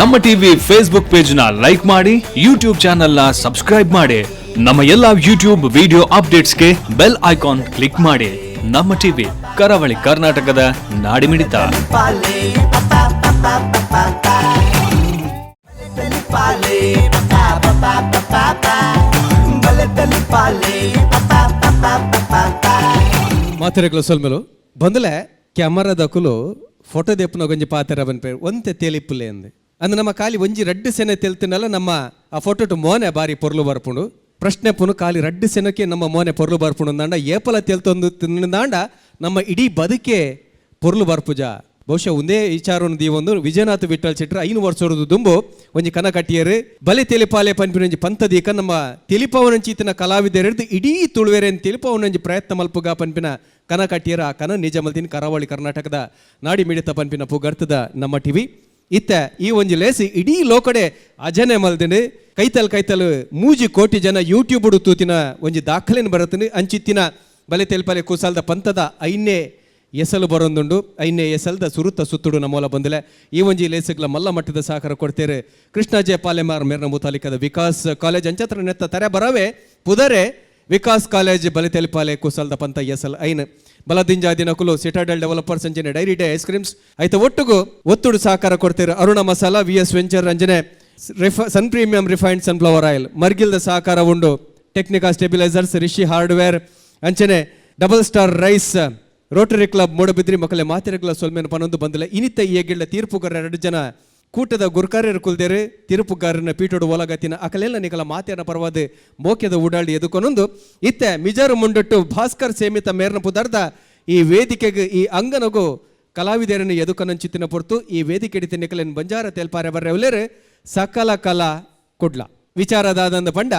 ನಮ್ಮ TV Facebook page ನ like ಮಾಡಿ, ಯೂಟ್ಯೂಬ್ ಚಾನೆಲ್ ನ ಸಬ್ಸ್ಕ್ರೈಬ್ ಮಾಡಿ. ನಮ್ಮ ಎಲ್ಲಾ ಯೂಟ್ಯೂಬ್ ವಿಡಿಯೋ ಅಪ್ಡೇಟ್ಸ್ಗೆ ಬೆಲ್ ಐಕಾನ್ ಕ್ಲಿಕ್ ಮಾಡಿ. ನಮ್ಮ ಟಿವಿ, ಕರಾವಳಿ ಕರ್ನಾಟಕದ ನಾಡಿಮಿಡಿತ. ಮಾತೆರೆಗ್ಲ ಸೊಲ್ಮೆಲು ಬಂದಲೆ ಕ್ಯಾಮರಾದಕುಲು ಫೋಟೋ ದೇಪುನ ಒಂಜಿ ಪಾತೆರ ಬನ್ಪೆ ಒಂತೆ ತೇಲಿಪ್ಪುಲೆ ಅಂದ್ ಅಂದ್ ನಮ್ಮ ಖಾಲಿ ಒಂಜಿ ರಡ್ಡು ಸೆನೆ ತೆಲ್ತಿನಲ್ಲ ನಮ್ಮ ಆ ಫೋಟೋಟು ಮೋನೆ ಬಾರಿ ಪೊರ್ಲು ಬರ್ಪುಂಡು. ಪ್ರಶ್ನೆ ಪುನು ಖಾಲಿ ರಡ್ಡು ಸೆನಕ್ಕೆ ನಮ್ಮ ಮೋನೆ ಪೊರ್ಲು ಬರ್ಪುಂಡು ಅಂದಾಂಡ ಏಪಲ ತೆಲ್ತೊಂದು ತಿಂದಾಂಡ ನಮ್ಮ ಇಡೀ ಬದುಕೆ ಪೊರ್ಲು ಬರ್ಪುಜ. ಬಹುಶಃ ಒಂದೇ ವಿಚಾರವನ್ನು ದೀವೊಂದು ವಿಜಯನಾಥ್ ವಿಠಲ್ ಶೆಟ್ರು 5 ವರ್ಷದ ದುಂಬು ಒಂಜಿ ಕನ ಕಟ್ಟಿಯರು ಬಲೆ ತೆಲಿಪಾಲೆ ಪನ್ಪಿನ ಒಂಜಿ ಪಂತದೀಕ ನಮ್ಮ ತೆಲಿಪವನಂಚಿ ಇತ್ತಿನ ಕಲಾವಿದರಿರ್ದು ಇಡೀ ತುಳುವೆರೆನ್ ತೆಲಿಪವನಂಜಿ ಪ್ರಯತ್ನ ಮಲ್ಪುಗ ಪನ್ಪಿನ ಕನ ಕಟ್ಟಿಯರ. ಆ ಕನ ನಿಜ ಮಲ್ತಿನ ಕರಾವಳಿ ಕರ್ನಾಟಕದ ನಾಡಿ ಮಿಡಿತ ಪನ್ಪಿನ ಪುಗರ್ತದ ನಮ್ಮ ಟಿವಿ ಇತ್ತ ಈ ಒಂಜಿ ಲೇಸಿ ಇಡೀ ಲೋಕಡೆ ಅಜನೆ ಮಲ್ದಿನಿ. ಕೈತಲ್ ಕೈತಲ್ 3 ಕೋಟಿ ಜನ ಯೂಟ್ಯೂಬ್ ತೂತಿನ ಒಂಜಿ ದಾಖಲೆನ ಬರತ್ತೀನಿ. ಅಂಚಿತ್ತಿನ ಬಲೆ ತೆಲಿಪಾಲೆ ಕುಸಾಲ್ದ ಪಂತದ 5ನೇ ಎಸಲು ಬರೊಂದುಂಡು. 5ನೇ ಎಸಲ್ದ ಸುರುತ ಸುತ್ತುಡು ನಮೋಲ ಬಂದಿಲ್ಲ. ಈ ಒಂಜಿ ಲೇಸುಗ್ಲ ಮಲ್ಲ ಮಟ್ಟದ ಸಹಕಾರ ಕೊಡ್ತೇರೆ ಕೃಷ್ಣ ಜೆ ಪಾಲೆಮಾರ್ ಮೇರ್ನ ಮುತಾಲಿಕದ ವಿಕಾಸ್ ಕಾಲೇಜ್. ಅಂಚತ್ರ ನೆತ್ತ ತರೆ ಬರವೆ ಪುದರೆ ವಿಕಾಸ್ ಕಾಲೇಜ್ ಬಲೆ ತೆಲಿಪಾಲೆ ಕುಸಲ್ದ ಪಂತ ಎಸಲ್ ಐನ್ ಬಲದಿಂಜ ದಿನಕುಲು ಸಿಟಾಡೆಲ್ ಡೆವಲಪರ್ಸ್ ಅಂಚನೆ ಡೈರಿ ಡೇ ಐಸ್ ಕ್ರೀಮ್ಸ್ ಐತ ಒಟ್ಟುಗು ಒತ್ತುಡು ಸಹಕಾರ ಕೊಡ್ತೇರೆ Aruna masala, V S venture ಅಂಚನೆ sun premium refined sunflower oil. ಮರ್ಗಿಲ್ದ ಸಹಕಾರ ಉಂಡು ಟೆಕ್ನಿಕಾ ಸ್ಟೆಬಿಲೈಸರ್ಸ್, ರಿಷಿ ಹಾರ್ಡ್ವೇರ್ ಅಂಚನೆ double star rice, Rotary club Moodbidri. ಮಕ್ಕಳ ಮಾತೆರೆಗ್ಲ ಸೊಲ್ಮೆನ ಪನೊಂದು ಬಂದಿಲ್ಲ. ಇನಿತ ಏಗಿಳ್ಳ ತೀರ್ಪುಗಾರ 2 ಜನ ಕೂಟದ ಗುರ್ಕಾರ್ಯರು ಕುಲ್ದೇರು ತೀರ್ಪುಗಾರನ ಪೀಠೋಡು ಒಲಗತಿನ ಅಕಲೆಲ್ಲ ನಿಕಲ ಮಾತೆಯನ್ನ ಪರವಾದ ಮೋಕ್ಯದ ಉಡಾಳಿ ಎದುಕೊನೊಂದು ಇತ್ತೆ ಮಿಜಾರು ಮುಂಡಟ್ಟು ಭಾಸ್ಕರ್ ಸೇಮಿತ ಮೇರ್ನ ಪುದರ್ದ ಈ ವೇದಿಕೆಗೆ ಈ ಅಂಗನಗು ಕಲಾವಿದರನ್ನು ಎದುಕನಂಚಿತ್ತಿನ ಪೊರ್ತು. ಈ ವೇದಿಕೆ ಹಿಡಿತ ನಿಕಲೆನ್ ಬಂಜಾರ ತೆಲ್ಪಾರೆ ಬರ್ರೆ ಸಕಲ ಕಲಾ ಕುಡ್ಲ. ವಿಚಾರದಾದಂದ ಪಂಡ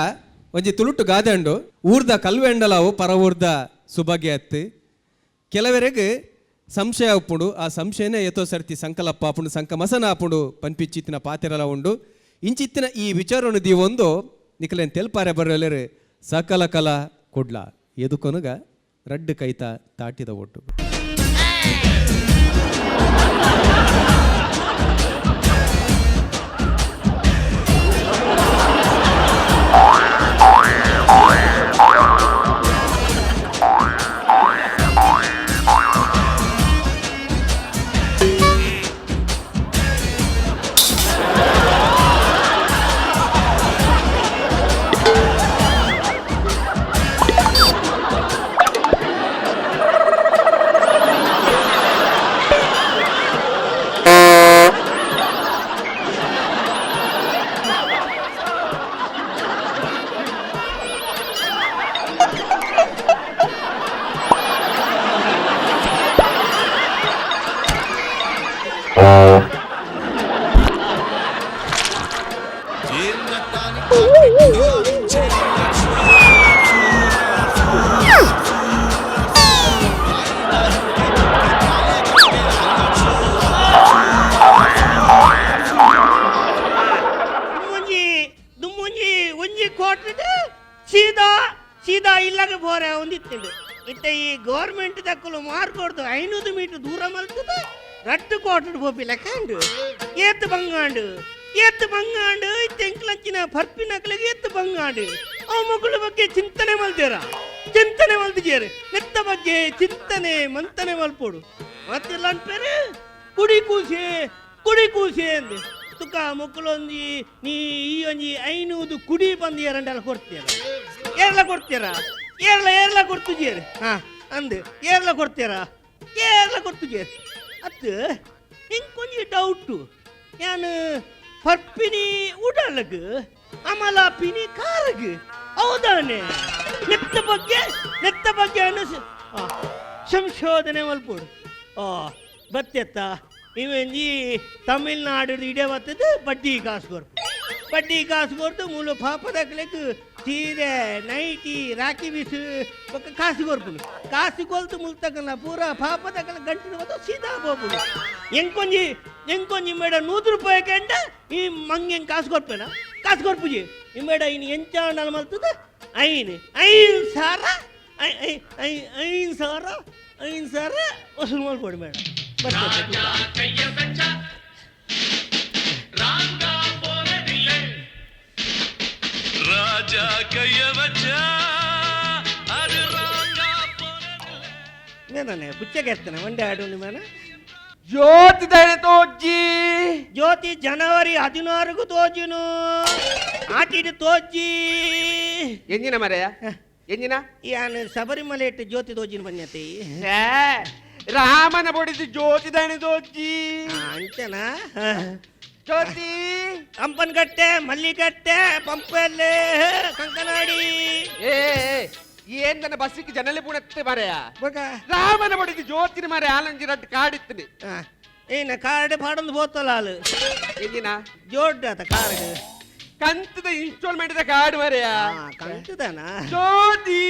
ಒಂಜಿ ತುಳುಟು ಗಾದೆ ಉಂಡು, ಊರ್ದ ಕಲ್ವೆಂಡಲಾವು ಪರ ಊರ್ದ ಸುಭಾಗ್ಯ ಅತ್ತು. ಕೆಲವರೆಗೆ ಸಂಶಯ ಉಪ್ಪುಂಡು, ಆ ಸಂಶಯನೇ ಎತ್ತೋ ಸರ್ತಿ ಸಂಕಲಪ್ಪ ಆಪುಂಡು, ಸಂಕಮಸನ ಆಪುಂಡು ಪನ್ಪಿಚ್ಚಿತ್ತಿನ ಪಾತೆರಲ ಉಂಡು. ಇಂಚಿತ್ತಿನ ಈ ವಿಚಾರವನ್ನು ದೀವೊಂದು ನಿಕಲೇನ್ ತೆಲ್ಪಾರೆ ಬರಲೇರು ಸಕಲ ಕಲಾ ಕುಡ್ಲ ಎದುಕೊನುಗ ರಡ್ಡು ಕೈತ ತಾಟಿದ ಒಟ್ಟು. ದುಮ್ಮುಂಜಿ ದುಮ್ಮುಂಜಿ ಒಂಜಿ ಕೋಟ್ರಿಡ್ ಸೀದಾ ಸೀದಾ ಇಲ್ಲಗೆ ಬೋರೆ ಒಂದಿತ್ತಿಂಡು. ಇತ್ತೆ ಈ ಗೌರ್ಮೆಂಟ್ ದಕ್ಕಲು ಮಾರ್ಕೊಡ್ದು 500 ಮೀಟರ್ ದೂರ ಮಲ್ತದ ರಟ್ಟು ಕೋಟಡ್ ಪೋಪಿ ಲೆಕ್ಕಂಡು ಏತ್ ಬಂಗಾಂಡು ಏತ್ ಬಂಗಾಂಡು. ಇತ್ತೆ ಎಂಕ್ಲಂಚಿನ ಪರ್ಪಿನಕ್ಲೆಗ್ ಏತ್ ಬಂಗಾಂಡು. ಅವು ಮಕ್ಕಳ ಬಗ್ಗೆ ಚಿಂತನೆ ಮಲ್ದೇರ, ಚಿಂತನೆ ಮಲ್ತಿಜೇರು. ನೆತ್ತ ಬಗ್ಗೆ ಚಿಂತನೆ ಮಂತನೆ ಮಲ್ಪೋಡು. ಮತ್ತೆಲ್ಲ ಅನ್ಪೇರು ಕುಡಿ ಕೂಸೆ ಕುಡಿ ಕೂಸೆ ಅಂದು. ತುಕ ಮೊಕ್ಕಲೊಂಜಿ ನೀ ಈ ಒಂಜಿ 500 ಕುಡಿ ಬಂದು ಎರಡಲ್ಲ ಕೊಡ್ತೀರ? ಏರ್ಲ ಕೊಡ್ತೀರಾ? ಏರ್ಲ ಏರ್ಲ ಕೊಡ್ತುಜೇರು. ಹಾ ಅಂದು ಏರ್ಲ ಕೊಡ್ತೀರಾ? ಏರ್ಲ ಕೊಡ್ತುಜೇರು. ಅತ್ತು ಇಂಕೊಂಜಿ ಡೌಟು, ಯಾನು ಪರ್ಪಿನಿ ಉಡಲಗ್ ಅಮಲ ಪಿನಿ ಕಾರಗ್ ಹೌದಾನೆ? ನೆತ್ತ ಬಗ್ಗೆ ನೆತ್ತ ಬಗ್ಗೆ ಅನಿಸ್ ಸಂಶೋಧನೆ ಮಲ್ಪೋಡು. ಆ ಬತ್ತೆತ್ತ ಇವಂಜಿ ತಮಿಳ್ನಾಡು ಇಡೇ ಬತ್ತದ ಬಡ್ಡಿ ಕಾಸು ಕೊರ್ಪು, ಬಡ್ಡಿ ಕಾಸು ಕೊರ್ದು ಮೂಲ ಪಾಪದಕ್ಲೆಗ್ ಸೀರೆ ನೈಟಿ ರಾಕಿ ಬೀಸು ಬೊಕ್ಕ ಕಾಸು ಕೊರ್ಪುನು. ಕಾಸು ಕೊಲ್ತು ಮುಲ್ತಕಲ್ಲ ಪೂರ ಪಾಪದಕಲ ಗಂಟಿನ ಬತ್ತ ಸೀದಾ ಹೋಗ್ಬೋದು. ಎಂಕೊಂಜಿ ಎಂಕೊಂಜಿ ಮೇಡ 100 ರೂಪಾಯಿ ಕಂಡ ಈ ಮಂಗೆಂಗ್ ಕಾಸು ಕೊರ್ಪೇನ? ಕಾಸು ಕೊರ್ಪುಜಿ. ಈ ಮೇಡ ಇನ್ನು ಎಂಚಾಂಡಲ ಮಲ್ತದ ಐನ್ ಐನ್ ಸಾರ I I I 5000 5000 ವಸೂಲು ಮಲ್ಪೊಡು ಮೇಡ. ಬರ್ತದೆ. నేనే బుచ్చగేస్తాను వండి ఆడు మన. ಜ್ಯೋತಿ ದಯೆ ತೋಜ್ಜಿ. ಜ್ಯೋತಿ ಜನವರಿ 16కు ತೋಜುನು ಆಟಿಡು ತೋಜಿ. ಎಂಜಿನ ಮರೆಯ ಎಂಜಿನ? ಯಾನು ಶಬರಿಮಲೆ ಇಟ್ಟು ಜ್ಯೋತಿ ತೋಜಿನ ಬನ್ಯತೆ. ಛೇ, ರಾಮನ ಬೊಡಿದು ಜ್ಯೋತಿ ದಯೆ ತೋಜ್ಜಿ. ಅಂಚನಾ? ಜ್ಯೋತಿ. ಕಂಪನಕಟ್ಟೆ, ಮಲ್ಲಿಕಟ್ಟೆ, ಪಂಪಲ್ಲಿ, ಕಂಕನಾಡಿ. ಏ ಏ, ಏನ್ ನನ್ನ ಬಸ್ಸಿಗೆ ಜನಲೆ ಪುಣತ್ತೆ ಮರೆಯ. ಬೊಕ? ರಾಮನ ಬೊಡಿದು ಜ್ಯೋತಿನ ಮರೆ ಆಲಂಜಿ ರಡ್ಡು ಕಾಡಿತ್ತನೆ. ಏನ ಕಾರ್ಡ್ ಪಾಡೊಂದು ಪೋತಲ್ಲ ಆಲು. ಎಂಜಿನ? ಜೋಡ್ ಆತ ಕಾರ್ಡ್. ಕಂತದ ಇನ್ಸ್ಟಾಲ್ಮೆಂಟ್ the card ಮರೆಯ. ಕಂತದನ. ಜ್ಯೋತಿ.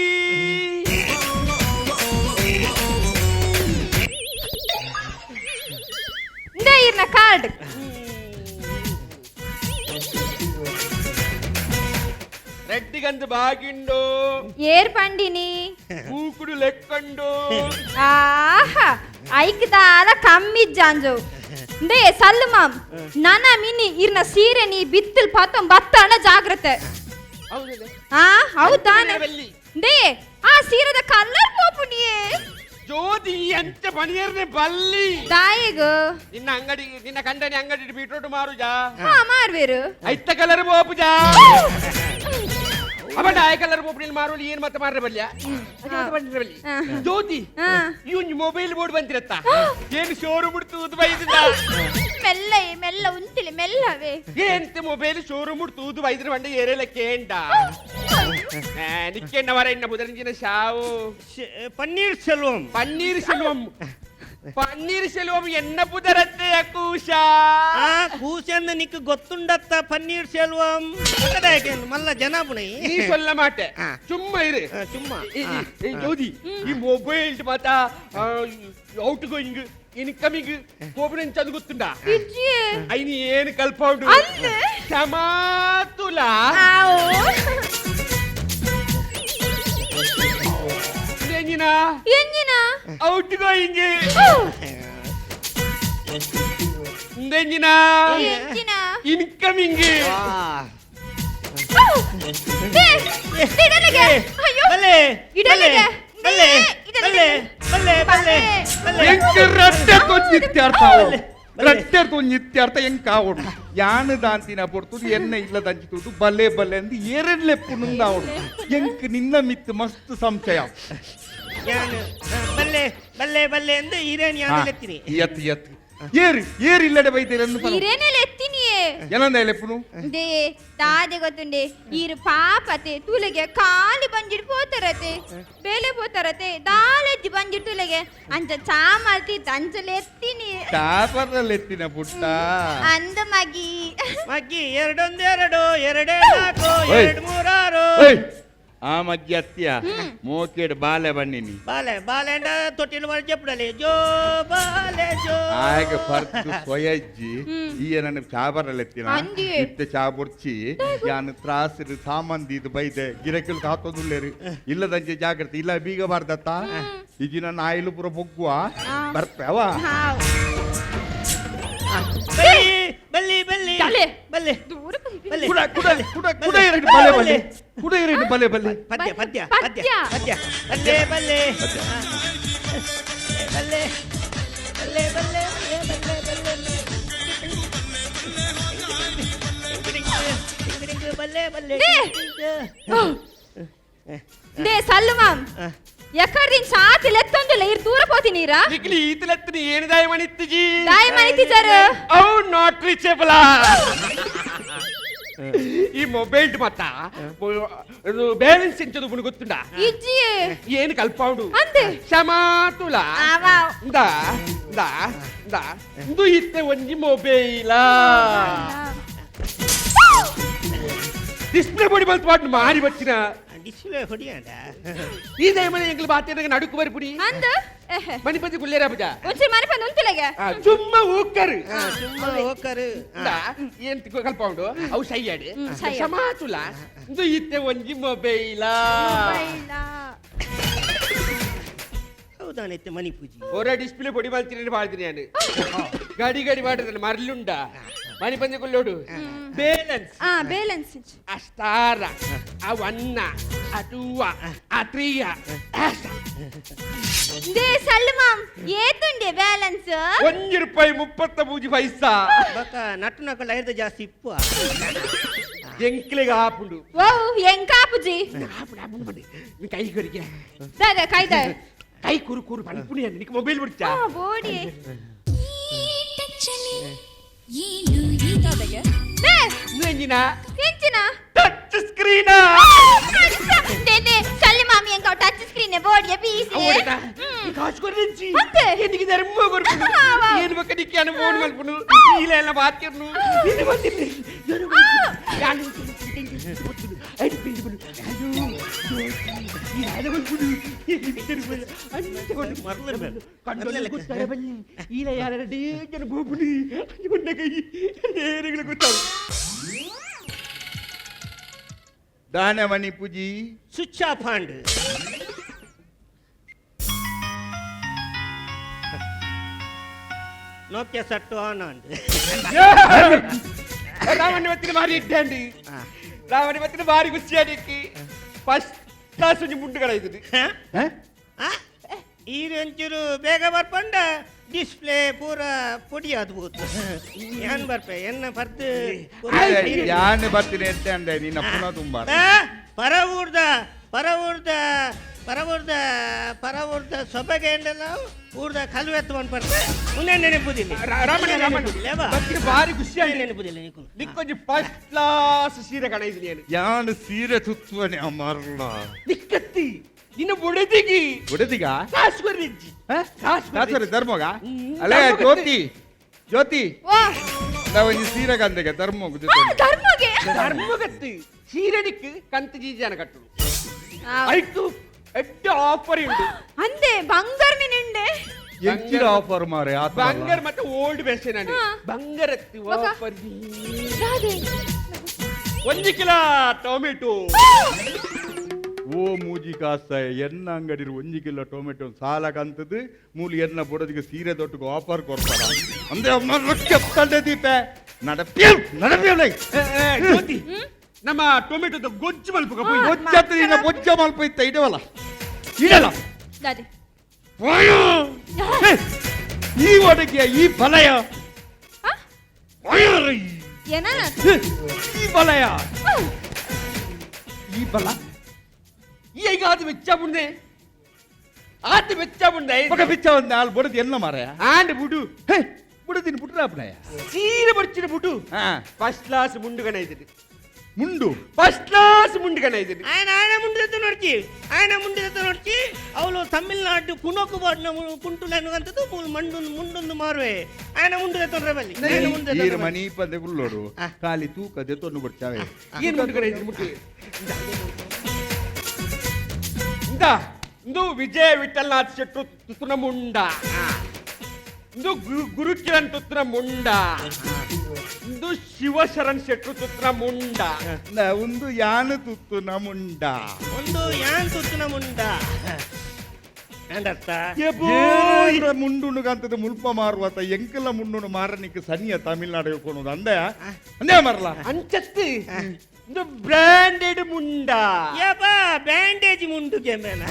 ಇಂದೇ ಇರ್ನ ಕಾರ್ಡ್. ರೆಡ್ಡಿಗಂದು ಬಾಗಿಂಡು. ಏರ್ ಪಂಡಿನಿ? ಮೂಕುಡು ಲೆಕ್ಕಂಡು. ಆಹಾ, ಐಕ್ ದಾಲ ಕಮ್ಮಿ ಜಾಂಜೋ. ಇಂದೇ ಸಲ್ಲು ಮಾಮ್, ನನ ಮಿನಿ ಇರ್ನ ಸೀರೆ ನೀ ಬಿತ್ತಲ್ ಪಾತಂ ಬತ್ತಣ ಜಾಗ್ರತೆ. ಹೌದಲ್ಲ? ಆ ಹೌದಾನೆ. ಬಲ್ಲಿ. ಇಂದೇ ಆ ಸೀರೆದ ಕಲರ್ ಪೋಪುನಿಯೇ. ಜ್ಯೋತಿ ಅಂಚ ಪಣಿಯರ್ನೆ ಬಲ್ಲಿ. ದಾಯಿಗ? ನಿನ್ನ ಅಂಗಡಿ ನಿನ್ನ ಕಂಡನಿ ಅಂಗಡಿ ಬೀಟ್ರೋಟ್ ಮಾರುಜಾ? ಹಾ, ಮಾರ್ವೇರು. ಐತ ಕಲರ್ ಪೋಪುಜಾ ಅವನ ಆಯ ಕಲರ್ ಪೋಪು ನೀನು ಮಾರುವಲ್ಲಿ ಏನ್ ಮತ್ತೆ ಮಾರ್ರೆ ಬಲ್ಯ ಬಲ್ಲಿ. ಜ್ಯೋತಿ. ಇವ್ ಮೊಬೈಲ್ ಬೋರ್ಡ್ ಬಂತಿರತ್ತ ಏನು ಶೋರೂಮ್ ತೂದು ಬೈದಿದ್ದ. ಮೆಲ್ಲ ಮೆಲ್ಲ ಉಂತಿಲಿ ಮೆಲ್ಲವೇ. ಎಂತ ಮೊಬೈಲ್ ಶೋರೂಮ್ ತೂದು ಬೈದ್ರ ಬಂಡ ಏರೆಲ್ಲ ಕೇಂಡ ನಿಕ್ಕೆಂಡ ವರ ಇನ್ನ ಬುದರಿಂಜಿನ ಶಾವು. ಪನ್ನೀರ್ ಸೆಲ್ವಂ. ಪನ್ನೀರ್ ಸೆಲ್ವಂ, ಪನ್ನೀರ್ ಸೆಲ್ವಂ ಎನ್ನ ಪುದರತ್ತೆ ಕೂಶ. ಆ ಕೂಸೆಂದು ನಿಕ್ ಗೊತ್ತುಂಡತ್ತ ಪನ್ನೀರ್ ಸೆಲ್ವಂ ಮಲ್ಲ ಜನ ಪುಣೈ. ನೀ ಸೊಲ್ಲ ಮಾಟೆ. ಸುಮ್ಮ ಇರು. ಸುಮ್ಮ. ಜ್ಯೋತಿ, ಈ ಮೊಬೈಲ್ ಮಾತ ಔಟ್ ಗೋಯಿಂಗ್ ಇನ್ಕಮಿಂಗ್ ಪೋಪುನ ಚಂದ ಗೊತ್ತುಂಡ? ಇಜ್ಜಿಯೇ. ಐನಿ ಏನು ಕಲ್ಪೌಡು? ಅಂದೆ. ಕ್ಷಮಾತುಲ. ಆವು. ಎಂಜಿನ? ಎಂಜಿನ? Outgoing. ಎಂಜಿನ? ಎಂಜಿನ? ಇನ್ಕಮಿಂಗ್. ಇಡಲಿಗೆ ಅಯ್ಯೋ. ಬಲ್ಲೆ. ಇಡಲಿಗೆ. ಬಲ್ಲೆ ಬಲ್ಲೆ ಬಲ್ಲೆ ಬಲ್ಲೆ ಬಲ್ಲೆ. ಎಂಕ್ ರಟ್ಟೆ ತೊಂಜಿತ್ಯಾರ್ಥ, ರಟ್ಟೆ ತೊಂಜಿತ್ಯಾರ್ಥ ಎಂಕ್ ಆವೊಡು ಯಾನು ದಾಂತಿನ ಪೊರ್ತುಡು ಎನ್ನ ಇಲ್ಲ ದಂಚಿತುದು ಬಲ್ಲೆ ಬಲ್ಲೆ ಅಂದ್ ಏರೆಡ್ಲೆಪ್ಪು ನುಂದಾವೊಡು. ಎಂಕ್ ನಿನ್ನ ಮಿತ್ ಮಸ್ತ್ ಸಂಶಯ. ಯಾನು ಬಲ್ಲೆ ಬಲ್ಲೆ ಬಲ್ಲೆ ಎಂದು ಹಿರೇನ್ ಯಾನು ಎತ್ತೀನಿ. ಯತ್ ಯತ್ ಏರು ಏರು ಇಲ್ಲಡೆ ಬೈತೇರೆಂದು ಪನ. ಇರೇನೆಲ್ಲ ಎತ್ತಿನಿಯೇ. ಏನಂದ ಲೆಪ್ಪುನು? They ದಾದೆ ಗೊತ್ತುಂಡೆ, ಈರು ಪಾಪತೆ ತುಲೆಗೆ ಖಾಲಿ ಬಂಜಿಡ್ ಪೋತರತೆ, ಬೇಲೆ ಪೋತರತೆ, ದಾಲೆಜ್ಜಿ ಬಂಜಿಡ್ ತುಲೆಗೆ ಅಂಚ ಚಾ ಮಲ್ತಿ ಅಂಚಲೆ ಎತ್ತಿನಿ. ಚಾಪರ್ನಲ್ಲಿ ಎತ್ತಿನ ಪುಟ್ಟ. ಅಂದ ಮಗಿ. ಮಗ್ಗಿ, ಎರಡೊಂದು ಎರಡು, ಎರಡೇ ನಾಲ್ಕು. ಓಯ್. ಎರಡು ಮೂರಾರು. ಏಯ್, ಆ ಮಜ್ಜಿ ಅತ್ತಿಯ ಮೋಕೆಡ್ ಬಾಲೆ ಬನ್ನಿನಿ. ಬಾಲೆ ಬಾಲೆ ಅಂಡ ತೊಟ್ಟಿಲು ಮಾಡಿ ಜಪ್ಪಡಲಿ ಜೋ ಬಾಲೆ ಜೋ. ಆಗ ಫರ್ಕ್ ಸ್ವಯಜ್ಜಿ ಈ ನನ್ನ ಚಾಬರಲ್ಲಿ ಎತ್ತಿನ. ಅಂದಿ. ಇತ್ತೆ ಚಾ ಬುರ್ಚಿ ಯಾನು ತ್ರಾಸಿರು ಸಾಮಾನ್ ದೀದ್ ಬೈದೆ ಗಿರಕಿಲ್ ಕಾತೊಂದುಲ್ಲೇರು. ಇಲ್ಲದಂಚೆ ಜಾಗ್ರತೆ ಇಲ್ಲ ಬೀಗ ಬಾರ್ದತ್ತ ಈಗಿನ ನಾಯಿಲು ಪೂರ ಬೊಗ್ಗುವ ಬರ್ಪೆವ. ಹಾವ್. ಬಲ್ಲಿ ಬಲ್ಲಿ ಬಲ್ಲಿ. ಬಲ್ಲೆ. ಬಲ್ಲೆ. ದೂರ ಬಲ್ಲಿ. ಬಲ್ಲೆ. ಕುಡ ಕುಡ ಕುಡ ಕುಡ ಎರಡು ಬಲೆ ಬಲ್ಲೆ, ಕುಡ ಎರಡು ಬಲೆ ಬಲ್ಲೆ. ಪದ್ಯ ಪದ್ಯ ಪದ್ಯ. ಪದ್ಯ. ಪದ್ಯ ಬಲ್ಲೆ ಬಲ್ಲೆ ಬಲ್ಲೆ ಬಲ್ಲೆ ಬಲ್ಲೆ ಬಲ್ಲೆ ಬಲ್ಲೆ ಬಲ್ಲೆ ಬಲ್ಲೆ. They. They ಸಲ್ಲು ಮಾಮ್, ಎಕ್ಕಡ್ದಿನ್ ಸಾತಿ ಲೆತ್ತೊಂದುಲ್ಲ, ಇರ್ ದೂರ ಪೋತಿನೀರಾ? ನಿಕ್ಲಿ ಈತಲೆತ್ತಿನ ಏನು ದಾಯ ಮಣಿತ್ತಿಜಿ? ದಾಯ ಮಣಿತಿಜರು? ಅವು not reachable. ಈ ಮೊಬೈಲ್ ಮತ್ತ ಬ್ಯಾಲೆನ್ಸ್ ಎಂಚದು ಬುಣ ಗೊತ್ತುಂಡ? ಇಜ್ಜಿಯೇ. ಏನು ಕಲ್ಪೌಡು? ಅಂದೆ. ಕ್ಷಮಾತುಲ. ಆವಾವ್. ಇಂದಾ ಇಂದಾ ಇಂದಾ ಇಂದು ಇತ್ತೆ ಒಂಜಿ ಮೊಬೈಲ ಡಿಸ್ಪ್ಲೇ ಬೊಡಿ ಬಲ್ತ್ ಪಾಟ್ ಮಾರಿ ಬಚ್ಚಿನ. ಡಿಸ್ಪ್ಲೇ ಹೊಡಿಯಂಡ. ಈ ದಯಮನೆ ಎಂಗ್ಲ ಬಾತೇನಗ ನಡುಕು ಬರ್ಪುಡಿ. ಅಂದ ಎಹೆ. ಮಣಿಪತಿ ಗುಲ್ಲೇರ ಪೂಜಾ. ಒಂಚೂರು ಮನೆ ಪಂದ್ ಉಂತುಲೆಗೆ. ಚುಮ್ಮ ಊಕ್ಕರು. ಸುಮ್ಮ ಹೋಕರು. ಇಂದಾ ಏನ್ ಕಲ್ಪೌಂಡು ಅವು ಸೈಯಾಡಿ. ಸೈಯಾಡಿ. ಕ್ಷಮಾತುಲ ಇಂದು ಇತ್ತೆ ಒಂಜಿ ಮೊಬೈಲ. ಹೌದಾನೈತೆ ಮಣಿ ಪೂಜಿ. ಹೊರ ಡಿಸ್ಪ್ಲೇ ಪೊಡಿ ಮಲ್ತಿನ ಬಾಳ್ತೀನಿ ನಾನು ಗಡಿ ಗಡಿ ಮಾಡಿದ್ರೆ ಮರ್ಲುಂಡ ಮಣಿ ಪಂದ್ಯ ಕೊಲ್ಲೋಡು ಬ್ಯಾಲೆನ್ಸ್. ಆ ಬ್ಯಾಲೆನ್ಸ್. ಅಷ್ಟಾರ ಆ 1, ಆ 2, ಆ 3. They ಸಲ್ಲು ಮಾಮ್ ಏತುಂಡೆ ಬ್ಯಾಲೆನ್ಸ್? 1 ರೂಪಾಯಿ 33 ಪೈಸಾ. ಬೊಕ ನಟ್ಟು ನಕಲ್ ಐದು ಜಾಸ್ತಿ ಇಪ್ಪು. ಎಂಕ್ಲೆಗ್ ಆಪುಂಡು. ಓ ಎಂಕಾಪುಜಿ. ಆಪುಂಡು ಆಪುಂಡು ಬನ್ನಿ. ನೀ ಕೈ ಕೊರಿಗೆ. ದಾದ ಕೈದ. ಕೈ ಕುರು ಕುರು ಪನ್ಪುಣಿ ನಿಕ್ ಮೊಬೈಲ್ ಬಿಡ್ಚಾ? ಆ ಬೋಡಿ. They ಎಂಜಿನ ಎಂಚಿನ? Touch screen. They they ಸಲ್ಲು ಮಾಮಿ ಎಂಕ ಟಚ್ ಸ್ಕ್ರೀನ್ ಬೋಡಿಯ ಪೀಸ್. ಕಾಸು ಕೊರ್ರಿಂಚಿ. ಅಂತೆ. എനിക്ക് ಧರ್ಮ ಕೊರ್ಪುಂಡು. ಏನು ಬೊಕ್ಕ ನಿಕ್ಕೆ ಅನು ಫೋನ್ ಮಲ್ಪುಂಡು. ಈಲ ಎಲ್ಲ ಬಾತಿರ್ನು. ಏನು ಬಂದಿಲ್ಲ. ದಾನಮಣಿ ಪೂಜಿ. ಸ್ವಿಚ್ ಆಫ್ ಆಂಡ್. ನೋಕಿಯಾ ಸಟ್ಟು ಆನ್ ಆಂಡ್. ರಾಮಣ್ಣ ಮತ್ತಿನ ಭಾರಿ ಇಡ್ಡಾಂಡಿ. ರಾಮಣ್ಣ ಮತ್ತಿನ ಭಾರಿ ಖುಷಿಯಾದಿಕ್ಕಿ. ಫಸ್ಟ್ ಕ್ಲಾಸ್ ಒಂಜಿ ಮುಂಡುಗಳ ಇದ್ದು. ಈ ಒಂಚೂರು ಬೇಗ ಬರ್ಪಂಡ ಡಿಸ್ಪ್ಲೇ ಪೂರ ಪೊಡಿ ಆದ್ಬೋದು. ಏನ್ ಬರ್ಪೆ ಎನ್ನ ಪರ್ದು. ಯಾನ್ ಬರ್ತೀನಿ ಎತ್ತೆ ಅಂದೆ ನಿನ್ನ ಪುನಃ ತುಂಬ. ಪರವೂರ್ದ ಪರವೂರ್ದ ಪರವೂರ್ದ ಪರವೂರ್ದ ಸೊಬಗೆ ಎಂಡಲ್ಲ ಊರ್ದ ಕಲ್ವೆತ್ತು ಪರ್ತೆ ಉನ್ನೆ ನೆನಪುದಿಲ್ಲ. ರಾಮಣ್ಣ ರಾಮಣ್ಣ ಮತ್ತಿನ ಭಾರಿ ಖುಷಿಯಾಗಿ ನೆನಪುದಿಲ್ಲ ನಿಕುಲು. ನಿಕ್ಕೊಂಜಿ ಫಸ್ಟ್ ಕ್ಲಾಸ್ ಸೀರೆ ಕಣ ಇದ್ದೀನಿ ನಾನು. ಯಾನ್ ಸೀರೆ ತುತ್ತುವನೆ ಮರಳ. ನಿಕ್ಕತ್ತಿ ನಿನ್ನ ಬುಡದಿಗಿ. ಬುಡದಿಗ? ಕಾಸು ಕೊರ್ರಿಂಚಿ. ಕಾಸು ಕಾಸು ಧರ್ಮಗ ಅಲ್ಲೇ ಜ್ಯೋತಿ ಜ್ಯೋತಿ. ವಾ ನಾವು ಒಂಜಿ ಸೀರೆ ಕಂದೆಗೆ ಧರ್ಮಗ್. ಧರ್ಮಗೆ ಧರ್ಮಗತ್ತಿ ಸೀರೆ ನಿಕ್ ಕಂತು ಜೀಜಾನ ಕಟ್ಟುಡು. ಆಯ್ತು ಎಡ್ಡೆ ಆಫರ್ ಉಂಟು. ಅಂದೆ ಬಂಗಾರ ಮೀನುಂಡೆ. ಎಂಚಿನ ಆಫರ್ ಮಾರೆ? ಬಂಗಾರ ಮತ್ತೆ ಓಲ್ಡ್ ಫ್ಯಾಷನ್ ಅಂడి. ಬಂಗಾರತ್ತಿ ಆಫರ್. 1 kilo tomato. ಓ ಮೂಜಿ ಕಾಸ ಎನ್ನ ಅಂಗಡಿ 1 ಕಿಲೋ ಟೊಮೆಟೊ ಸಾಲ ಕಂತದ್ದು ಮೂಲು ಎನ್ನ ಬುಡದಿಗೆ ಸೀರೆ ದೊಡ್ಡಗೆ ಆಫರ್ ಕೊಡ್ತಾರ ಅಂದ್ರೆ ತಂದೆ ದೀಪ ನಡಪ್ಪಿಯು ನಡಪ್ಪಿಯು. ಜ್ಯೋತಿ ನಮ್ಮ ಟೊಮೆಟೊದ ಗೊಜ್ಜು ಮಲ್ಪ. ಬೊಜ್ಜತ್ತ ನಿನ್ನ ಬೊಜ್ಜ ಮಲ್ಪ ಇತ್ತ ಇಡವಲ್ಲ ಇಡಲ್ಲ. ದಾದೆ ಈ ಒಡಗಿಯ ಈ ಬಲಯ ಏನ ಈ ಬಲಯ ಈ ಬಲ ಈಗ ಅದು ಬೆಚ್ಚ ಮುಂದೆ ಆತ ಬೆಚ್ಚ ಮುಂದೆ ಮಗ ಬಿಚ್ಚ ಒಂದು ನಾಲ್ ಬಡದು ಎಲ್ಲ ಮಾರಾಯ. ಆಂಡ್ ಬುಡು. ಹೇ ಬುಡದಿನ ಬುಡ್ರಾಪಣಯ್ಯ. ಸೀರೆ ಬಡ್ಚಿನ ಬುಡು. ಫಸ್ಟ್ ಕ್ಲಾಸ್ ಮುಂಡುಗಣ ಇದ್ದೀನಿ. ಮುಂಡು ಫಸ್ಟ್ ಕ್ಲಾಸ್ ಮುಂಡುಗಣ ಇದ್ದೀನಿ. ఆయన ఆయన ಮುಂಡಿದ ನೋಡ್ಚಿ ఆయన ಮುಂಡಿದ ನೋಡ್ಚಿ ಅವಳು ತಮಿಳ್ನಾಡು ಪುನೋಕು ಬಾಡ್ನ ಕುಂಟುలను ಅಂತದ್ದು ಮಂಡು ಮುಂಡೊಂದು ಮಾರುವೆ ఆయన ಮುಂಡಿದ ತೊಂದರೆ ಬಲ್ಲಿ. ಈರು ಮನಿ ಪಂದೆ ಉಳ್ಳೋಡು ಖಾಲಿ ತೂಕದೆ ತೊನ್ನು ಬಿಡ್ತಾವೆ. ಏನು ಮುಂಡುಗಣ ಇದ್ದೀನಿ ಮುಟ್ಟು ಇಂದ ಇಂದು ವಿಜಯ ವಿಠಲ್ನಾಥ್ ಶೆಟ್ರು ತುತ್ತುನ ಮುಂಡ, ಇಂದು ಗುರುಕಿರಣ್ ತುತ್ತುನ ಮುಂಡ, ಇಂದು ಶಿವಶರಣ್ ಶೆಟ್ರು ತುತ್ತುನ ಮುಂಡ. ಒಂದು ಯಾನು ತುತ್ತುನ ಮುಂಡ. ಒಂದು ಯಾನ್ ತುತ್ತುನ ಮುಂಡ ಅಂದರ್ಥ. ಮುಂಡುನುಗಂತದ ಮುಲ್ಪ ಮಾರುವತ ಎಂಕಲ ಮುಂಡುನು ಮಾರನಿಕ್ಕೆ ಸನಿಯ ತಮಿಳ್ನಾಡು ಕೊನೋದು ಅಂದೆ ಅಂದೇ ಮಾರಲ. ಅಂಚತ್ತಿ ಇಂದು ಬ್ರಾಂಡೆಡ್ ಮುಂಡ. ಯಪ್ಪ ಬ್ಯಾಂಡೇಜ್ ಮುಂಡು ಕೆಮ್ಮೆನ.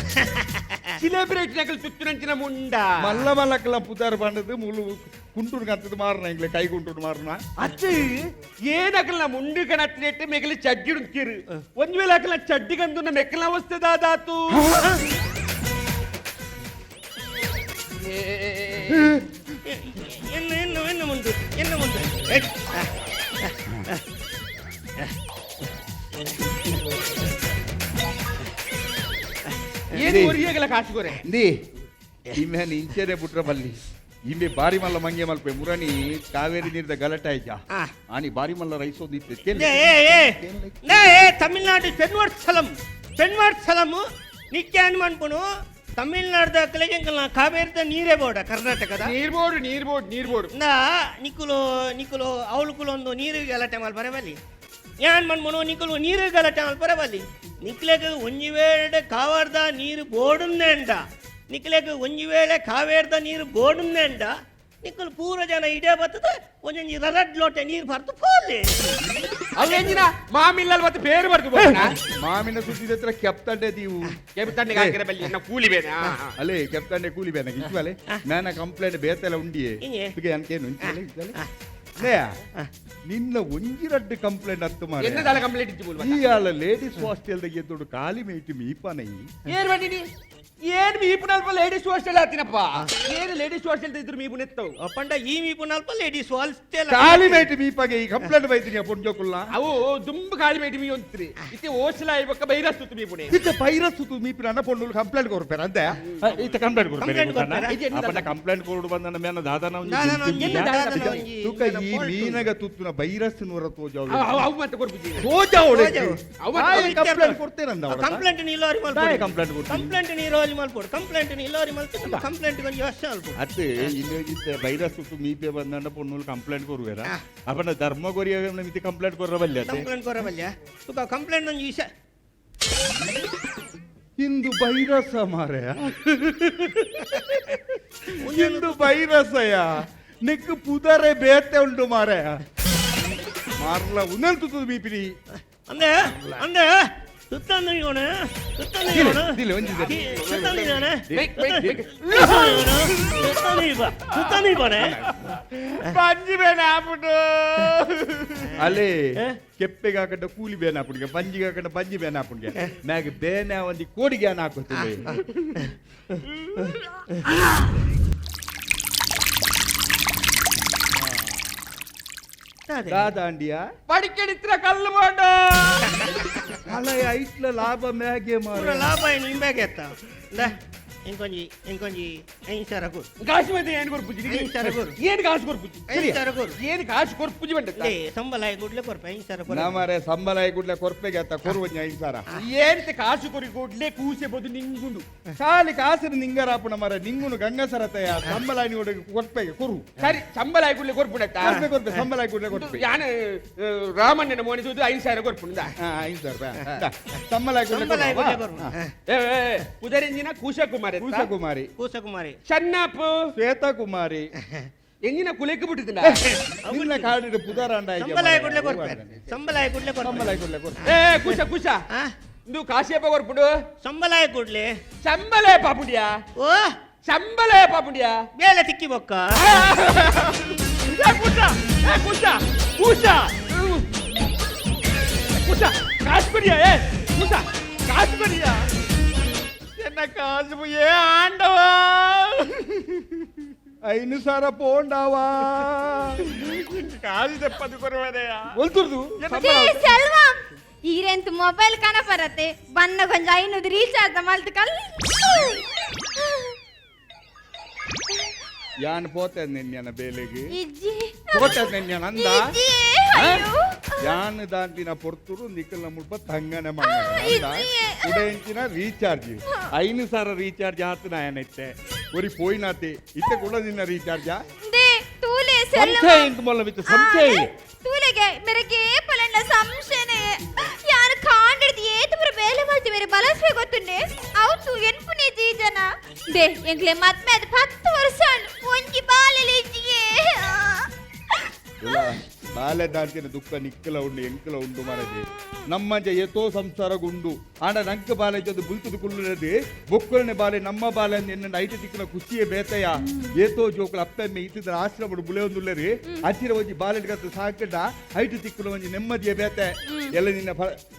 ಸೆಲೆಬ್ರಿಟಿ ನಕಲ್ ತುತ್ತುನಂಚಿನ ಮುಂಡ. ಮಲ್ಲ ಮಲ್ಲಕಲ ಪುದಾರ್ ಬಂಡದು ಮುಲು ಕುಂಟುನುಗಂತದ ಮಾರನ ಎಂಗ್ಲೆ ಕೈ ಕುಂಟುನು ಮಾರನ. ಅದು ಏನಕಲ್ನ ಮುಂಡು ಕಣತ್ತಿನೆಟ್ಟು ಮೆಗಲಿ ಚಡ್ಡಿ ಉಂಕಿರು ಒಂದ್ ವೇಳೆ ಅಕಲ್ನ ಚಡ್ಡಿ ಕಂದು ಮೆಕ್ಕಲ ವಸ್ತದಾದಾತು. ಎನ್ನ ಎನ್ನ ಎನ್ನ ಮುಂಡು ಎನ್ನ ಮುಂಡು. ಏನು ಒರಿಯಗಲ ಕಾಸು ಕೊರೆ. ಇಂದಿ ಈಮೆ ಇಂಚೆನೆ ಬುಟ್ರ ಬಲ್ಲಿ ಈಮೆ ಬಾರಿ ಮಲ್ಲ ಮಂಗೆ ಮಲ್ಪೆ ಮುರಣಿ ಕಾವೇರಿ ನೀರ್ದ ಗಲಾಟೆ ಆಯ್ತಾ ಆನಿ ಬಾರಿ ಮಲ್ಲ ರೈಸ್ ಒಂದಿತ್ತೆ. ಏ ತಮಿಳ್ನಾಡು ಪೆನ್ವಾಡ್ ಸ್ಥಳಂ ಪೆನ್ವಾಡ್ ಸ್ಥಳಂ ನಿತ್ಯ ಅನ್ಮನ್ಪುನು ತಮಿಳ್ನಾಡ್ದ ಕಲೆಗೆಂಕಲ್ನ ಕಾವೇರಿದ ನೀರೇ ಬೋಡ ಕರ್ನಾಟಕದ ನೀರ್ ಬೋರ್ಡ್ ನೀರ್ ಬೋರ್ಡ್ ನೀರ್ ಬೋರ್ಡ್. ನಾ ನಿಕುಲು ನಿಕುಲು ಅವಳು ಒಂದು ನೀರು ಗಲಾಟೆ ಮಲ್ಪರೆ ಬಲ್ಲಿ ಯಾನ್ ಮನ್ಮನು ನಿಕುಲು ನೀರು ಗಲಾಟೆ ಮಲ್ಪರೆ ಬಲ್ಲಿ ನಿಕ್ಲೆಗ್ ಒಂಜಿ ವೇಳೆ ಕಾವಾರ್ದ ನೀರು ಬೋಡುಂದೇಂಡ ನಿಕ್ಲೆಗ್ ಒಂಜಿ ವೇಳೆ ಕಾವೇರ್ದ ನೀರು ಬೋಡುಂದೇಂಡ ನಿಕ್ಕಲು ಪೂರ ಜನ ಇಡೇ ಬರ್ತದೆ, ಒಂಜೊಂಜಿ ರರಡ್ ಲೋಟೆ ನೀರು ಬರ್ತು ಪೋಲಿ. ಅವು ಎಂಜಿನ ಮಾಮಿಲ್ಲಲ್ ಮತ್ತೆ ಪೇರು ಬರ್ತು. ಮಾಮಿನ ಸುದ್ದಿದ ಹತ್ರ ಕೆಪ್ತಂಡೆ ದೀವು. ಕೆಪ್ತಂಡೆ ಹಾಕಿರ ಬಲ್ಲಿ ಎನ್ನ ಕೂಲಿ ಬೇನೆ. ಅಲ್ಲೇ ಕೆಪ್ತಂಡೆ ಕೂಲಿ ಬೇನೆ ಇಚ್ವಲೆ ನಾನ ಕಂಪ್ಲೇಂಟ್ ಬೇತೆಲ್ಲ ಉಂಡಿಯೇ. ಇಂಜೆ. ಅನ್ಕೇನು ಇಂಚಲೆ ಇಂಚಲೆ ನೇ ನಿನ್ನ ಒಂಜಿ ರಡ್ಡು ಕಂಪ್ಲೇಂಟ್ ಹತ್ತು ಮಾರೆ. ಎನ್ನ ದಾಲ ಕಂಪ್ಲೇಂಟ್ ಇತ್ತು ಮೂಲ. ಈ ಆಳ ಲೇಡೀಸ್ ಹಾಸ್ಟೆಲ್ ಎದ್ದುಡು ಖಾಲಿ ಮೇಯ್ತು ಮೀಪನೈ. ಏನ್ ಬಂದಿನಿ ಏನ್ ಮೀಪುನಲ್ಪ ಲೇಡೀಸ್ ಹಾಸ್ಟೆಲ್ ಆತಿನಪ್ಪ? ಏನು ಲೇಡೀಸ್ ಹಾಸ್ಟೆಲ್ ಇದ್ರು ಮೀಪು ನೆತ್ತವು. ಪಂಡ ಈ ಮೀಪುನಲ್ಪ ಲೇಡೀಸ್ ವಾಲ್ಸ್ತೆಲ್ಲ. ಖಾಲಿ ಮೇಯ್ತು ಮೀಪಗೆ ಈ ಕಂಪ್ಲೇಂಟ್ ಬೈತೀನಿ ಪೊಂಜೋಕುಲ್ಲ. ಅವು ದುಂಬು ಖಾಲಿ ಮೇಟಿ ಮೀ ಒಂತ್ರಿ ಇತ್ತೆ ಓಸಲ ಆಯ್ಬಕ್ಕ ಬೈರಸ್ತು ಮೀಪುಣೆ. ಇತ್ತ ಪೈರಸ್ತು ಮೀಪಿನ ಪೊಣ್ಣುಲು ಕಂಪ್ಲೇಂಟ್ ಕೊರ್ಪೇರ ಅಂತೆ. ಇತ್ತ ಕಂಪ್ಲೇಂಟ್ ಕಂಪ್ಲೇಂಟ್ ಕೊರ್ಪೇರ. ಕೊರ್ಪೇರ. ಅಪ್ಪನ ಕಂಪ್ಲೇಂಟ್ ಕೊಡು ಬಂದನ ಮೇನ ದಾದನ ಒಂಜಿ ದಾದನ ಒಂಜಿ, ತಿಂತಿಲ್ಲ. ದಾದನ ಒಂಜಿ ತುಕ ಈ ಮೀನಗ ತುತ್ತುನ ಬೈರಸ್ ನೂರ ತೋಜಾವು. ಅವು ಮತ್ತೆ ಕೊರ್ಪುಜಿ. ತೋಜಾವು. ತೋಜಾವು. ಕಂಪ್ಲೇಂಟ್ ಕೊಡ್ತೇನಂದ. ಕಂಪ್ಲೇಂಟ್ ನೀಲೋರಿ ದಾಯ ಮಲ್ಪೊಡು. ಕಂಪ್ಲೇಂಟ್ ಕೊಡ್ತೀನಿ. ಕಂಪ್ಲೇಂಟ್ ನೀರೋಲಿ ಮಲ್ಪೊಡು, ಕಂಪ್ಲೇಂಟ್ ನೀಲೋರಿ ಮಲ್ತು ಕಂಪ್ಲೇಂಟ್ ಒಂಜಿ ವರ್ಷ ಅಲ್ಪ. ಅತ್ತೆ ಇಲ್ಲಿ ಇತ್ತೆ ಬೈರಸ್ ತುತ್ತು ಮೀಪೆ ಬಂದನ ಪೊಣ್ಣುಲು ಕಂಪ್ಲೇಂಟ್ ಕೊರುವೇರ. ಅಪ್ಪನ ಧರ್ಮ ಕೊರಿಯ ಮಿತಿ ಕಂಪ್ಲೇಂಟ್ ಕೊರ್ರ ಬಲ್ಯ ಅತ್ತೆ. ಕಂಪ್ಲೇಂಟ್ ಕೊರಬಲ್ಯ ತುಕ ಕಂಪ್ಲೇಂಟ್ ಒಂಜಿ ವಿಷ. ಇಂದು ಬೈರಸ ಮಾರೆಯ, ಇಂದು ಬೈರಸಯ ನಿಕ್ ಪುದರೆ ಬೇತೆ ಉಂಟು ಮಾರೆಯ. ಮಾರ್ಲ ಉನ್ನಲ್ ತುತ್ತುದು ಮೀಪಿನಿ. ಅಂದೆ ಅಂದೆ ಸುತ್ತಂದು ಇವನು ಸುತ್ತಂದು ಇವನು. ದಿಲೆ, ಒಂಜಿ ದಿಲೆ. ಸುತ್ತಂದು ಇವನು. ಬೇಕ್, ಬೇಕ್, ಬೇಕ್. ಸುತ್ತಂದು ಇವ ಸುತ್ತಂದು ಇವನೆ. ಪಂಜಿ ಬೇನೆ ಆಪುಟು. ಅಲೆ ಏ? ಕೆಪ್ಪೆಗೆ ಹಾಕಂಡ ಕೂಲಿ ಬೇನೆ ಹಾಪುಣಿಗೆ, ಬಂಜಿಗೆ ಹಾಕಂಡ ಬಂಜಿ ಬೇನೆ ಹಾಪುಣಿಗೆ, ಮ್ಯಾಗ ಬೇನೆ ಒಂದಿ ಕೋಡಿಗೆ ಹಾಕುತ್ತದೆ. ದಾದಾಂಡಿಯ. ಪಡಿಕೆಡಿತ್ರ ಕಲ್ಲು ಮಾಡ. ಅಲೆ ಐಟ್ಲ ಲಾಭ ಮ್ಯಾಗೆ ಪೂರ ಮಾರ. ಲಾಭ ಏನು ಇಂಬ್ಯಾಗೆ ಎತ್ತ ಇಂದ ಇಂಕೊಂಜಿ ಇಂಕೊಂಜಿ ಐದು ಸಾವಿರ ಕೊಡು. ಕಾಸು ಮತ್ತೆ ಏನು ಕೊರ್ಪುಜಿ? ಐದು ಸಾವಿರ ಕೊಡು. ಏನು ಕಾಸು ಕೊರ್ಪುಜಿ? 5,000 ಕೊಡು. ಏನು ಕಾಸು ಕೊರ್ಪುಜಿ ಬಂಡ? ಲೇ ಸಂಬಳ ಗುಡ್ಲೆ ಕೊರ್ಪ 5,000 ಕೊಡು. ನಾ ಮಾರೆ ಸಂಬಳ ಗುಡ್ಲೆ ಕೊರ್ಪೆಗೆ ಆತ ಕೊರುವಂಜ 5,000. ಏನ್ತೆ ಕಾಸು ಕೊರಿ ಕೂಡ್ಲೆ ಕೂಸೆ ಬೋದು ನಿಂಗುಂಡು. ಖಾಲಿ ಕಾಸಿನ ನಿಂಗರಾಪುಣ ಮಾರ, ನಿಂಗುನು ಗಂಗಸರತೆಯ ಸಂಬಳ ಕೊರ್ಪೆಗೆ ಕೊರು. ಸರಿ, ಸಂಬಳ ಕೂಡ್ಲೆ ಕೊರ್ಪುಣತ್ತ? ಕೊರ್ಪೆ ಕೊರ್ಪೆ, ಸಂಬಳ ಗುಡ್ಲೆ ಕೊರ್ಪೆ. ಯಾನ ರಾಮಣ್ಣನ ಮೋನಿಸುವುದು 5,000 ಕೊರ್ಪುಂಡ. 5,000 ರೂಪಾಯಿ ಇಂದಾ, ಸಂಬಳ ಗುಡ್ಲೆ ಸಂಬಳ ಗುಡ್ಲೆ ಕೊಡುವ. ಕೊರ್ಪು. ಉದರಿಂಜಿನ ಕೂಶಕುಮಾರಿ. ಕೂಸಕುಮಾರಿ. ಕೂಸಕುಮಾರಿ. ಚನ್ನಪ್ಪ. ಶ್ವೇತಕುಮಾರಿ. ಎಂಜಿನ ಕುಲೆಕ್ ಬಿಟ್ಟಿದ್ದ. ನಿನ್ನ ಕಾಡಿನ ಪುದರಾಂಡ. ಸಂಬಳ ಗುಡ್ಲೆ ಕೊರ್ಪೆ, ಸಂಬಳ ಗುಡ್ಲೆ ಕೊರ್ಪೆ. ಸಂಬಳ ಗುಡ್ಲೆ ಕೊರ್ಪೆ. ಏ ಕೂಶ ಕೂಶ. ಆ? ಇಂದು ಕಾಶಿಯಪ್ಪ ಕೊರ್ಪುಂಡು. ಸಂಬಳ ಗುಡ್ಲೆ. ಸಂಬಳ ಪಾಪುಂಡಿಯಾ? ಓ. ಸಂಬಳ ಪಾಪುಂಡಿಯಾ? ಬೇಲೆ ತಿಕ್ಕಿ ಬೊಕ್ಕ. ಏ ಕೂಶ, ಏ ಕೂಶ, ಕೂಶ ಕೂಶ, ಕಾಸು ಕೊಡಿಯಾ. ಏ ಕೂಶ, ಕಾಸು ಕೊಡಿಯಾ. என்ன காசு ஏ ஆண்டவா. 5,000 ಪೋಂಡಾವಾ. ಕಾಸು ತೆಪ್ಪದು ಕೊರುವದೆಯಾ? ಒಲ್ತುರ್ದು. ಛೀ, ಸೆಲ್ವಂ ಈರೆಂತ ಮೊಬೈಲ್ ಕನಪರತೆ ಬನ್ನ ಕೊಂಚ 500 ರೀಚಾರ್ಜ್ ಮಲ್ತು ಕಲ್. ಯಾನ್ ಪೋತೆ ನಿನ್ಯನ ಬೇಲೆಗೆ. ಇಜ್ಜಿ. ಪೋತೆ ನಿನ್ಯನ ಅಂದ. ಇಜ್ಜಿ, ಅಯ್ಯೋ. ಯಾನ್ ದಾಂತಿನ ಪೊರ್ತುರು ನಿಕ್ಕಲ್ನ ಮುಲ್ಪ ತಂಗನೆ ಮಂಗನೆ ಅಂದ. ಇಜ್ಜಿ. ಉಡೇಂಚಿನ ರೀಚಾರ್ಜ್ 5,000 ರೀಚಾರ್ಜ್ ಆತನ ಏನೈತೆ ಒರಿ ಪೋಯಿನಾತೆ ಇತ್ತೆ ಕೂಡ ನಿನ್ನ ರೀಚಾರ್ಜ್. They ತೂಲೆ ಸೆಲ್ವಂ. ಸಂಶಯ ಇಂತ ಮೊಲ್ಲ ಬಿತ್ತು ಸಂಶಯ. ತೂಲೆಗೆ ಮೇರೆಗೆ ಪಲಂಡ ಸಂಶಯನೆ ಯಾರು ಕಾಂಡಿಡ್ದು ಏತು ಪುರ ಬೇಲೆ ಮಲ್ತಿ ಮೇರೆ ಬಲಸ್ವೆ ಗೊತ್ತುಂಡೆ ಅವತ್ತು ಎನ್ಪುನೆ ಜೀಜನ they ಎಂಕ್ಲೆ ಮದ್ಮೆ ಅದು 10 ವರ್ಷ ಒಂಜಿ ಬಾಲೆಲೆ ಇಜ್ಜಿಗೆ. ಬಾಲೆ ದಾಂತಿನ ದುಃಖ ನಿಕ್ಕಲ ಉಂಡು ಎಂಕಲ ಉಂಡು ಮರದೆ ನಮ್ಮಂಚ ಏತೋ ಸಂಸಾರ ಗುಂಡು ಆಂಡ ನಂಕ ಬಾಲೆ ಜೊತೆ ಬುಲ್ತುದು ಕುಳ್ಳುನದು ಬೊಕ್ಕಲ್ನೆ ಬಾಲೆ ನಮ್ಮ ಬಾಲೆ ಎನ್ನ ಐಟ ತಿಕ್ಕನ ಖುಷಿಯೇ ಬೇತಯ್ಯ. ಏತೋ ಜೋಕುಲ ಅಪ್ಪೆಮ್ಮೆ ಇತ್ತಿದ್ರ ಆಶ್ರಮಡು ಬುಲೆ ಒಂದುಲ್ಲರಿ ಅಚ್ಚಿರ ಒಂಜಿ ಬಾಲೆ ಕತ್ತು ಸಾಕಂಡ ಐಟ ತಿಕ್ಕುನ ಒಂಜಿ ನೆಮ್ಮದಿಯ ಬೇತೆ ಎಲ್ಲ ನಿನ್ನ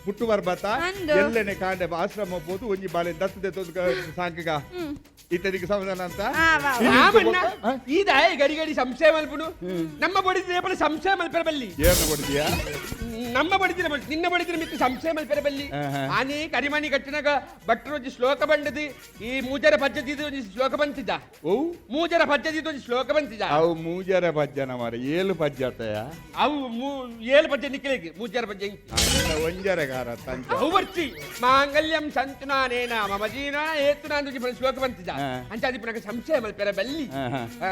ಪುಟ್ಟು ಬರ್ಬಾತ. ಅಂದು. ಎಲ್ಲನೆ ಕಾಂಡೆ ಆಶ್ರಮ ಹೋದು ಒಂಜಿ ಬಾಲೆ ದತ್ತು ದತ್ತು ಸಾಕಗ ಇತ್ತದಿಗೆ ಸಮಾಧಾನ ಅಂತ. ಆ, ವಾ, ವಾ. ರಾಮಣ್ಣ. ಹಾ? ಈ ದಾಯ ಗಡಿ ಗಡಿ ಸಂಶಯ ಮಲ್ಪುಡು ನಮ್ಮ ಬಡಿದ್ರೆ ಪಡ ಸಂಶಯ ಮಲ್ಪೆರ ಬಲ್ಲಿ. ಏನು ಕೊಡ್ತೀಯಾ? ನಮ್ಮ ಬಡಿದಿನ ಬಲ್ಲಿ, ನಿನ್ನ ಬಡಿದಿನ ಮಿತ್ತು ಸಂಶಯ ಮಲ್ಪೆರ ಬಲ್ಲಿ. ಆಹಾ. ಆನೆ ಕರಿಮಣಿ ಕಟ್ಟಿನಾಗ ಭಟ್ರು ಒಂಜಿ ಶ್ಲೋಕ ಬಂಡದು ಈ ಮೂಜರ ಪದ್ಧತಿ ಒಂಜಿ ಶ್ಲೋಕ ಬಂತಿದ್ದ. ಓ. ಮೂಜರ ಪದ್ಧತಿ ಒಂಜಿ ಶ್ಲೋಕ ಬಂತಿದ್ದ. ಅವು ಮೂಜರ ಪಜ್ಜನ ಮಾರ ಏಳು ಪಜ್ಜಾತಯ. ಅವು ಏಳು ಪದ್ಯ ನಿಕ್ಕಲಿಗೆ ಮೂಜರ ಪದ್ಯ. ಒಂಜರ ಗಾರ ತಂಚ. ಅವು ಬರ್ಚಿ ಮಾಂಗಲ್ಯಂ ಸಂತುನಾನೇನ ಮಮ ಜೀವನ ಏತುನಾ ಅಂತ ಒಂಜಿ ಶ್ಲೋಕ ಬಂತಿದ್ದ. ಅಂಚ ಅದಿಪ್ಪು ಸಂಶಯ ಮಲ್ಪೆರ ಬಲ್ಲಿ. ಆಹಾ. ಆ.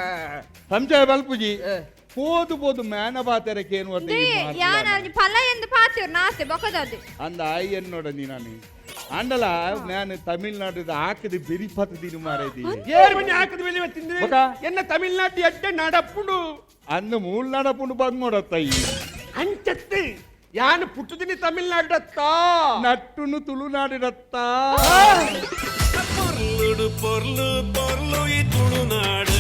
ಸಂಶಯ ಬಲ್ಪುಜಿ. ಆ. ಪೋದು ಪೋದು ಮೇನ ಬಾತೆರಕ್ಕೆ ಏನು ಅಂತ they ಈ ಮಾತು ಯಾನ ನಾನು. ಫಲ ಎಂದು ಪಾತಿವ್ರು ನಾಸ್ತೆ ಬೊಕದದು. ಅಂದ ಆಯಿ ಎನ್ನೋಡ ನೀ ನಾನು ಆಂಡಲ ನಾನು ತಮಿಳ್ನಾಡದ ಹಾಕದ ಬೆರಿ ಪತ್ತದಿನ ಮಾರೈತಿ. ಏರ್ ಮನೆ ಹಾಕದ ಮೇಲೆ ತಿಂದ್ರೆ ಬೊಕ? ಎನ್ನ ತಮಿಳ್ನಾಡು ಎಡ್ಡೆ ನಾಡಪ್ಪುಂಡು. ಅಂದು ಮೂಲ ನಾಡಪ್ಪುಂಡು ಬಂಗ್ ನೋಡತ್ತ ಈ. ಅಂಚತ್ತೆ ಯಾನು ಪುಟ್ಟುದಿನಿ ತಮಿಳ್ನಾಡತ್ತ. ನಟ್ಟುನು ತುಳುನಾಡಿರತ್ತ. ಪೊರ್ಲುಡು ಪೊರ್ಲು ಪೊರ್ಲು ಈ ತುಳುನಾಡು.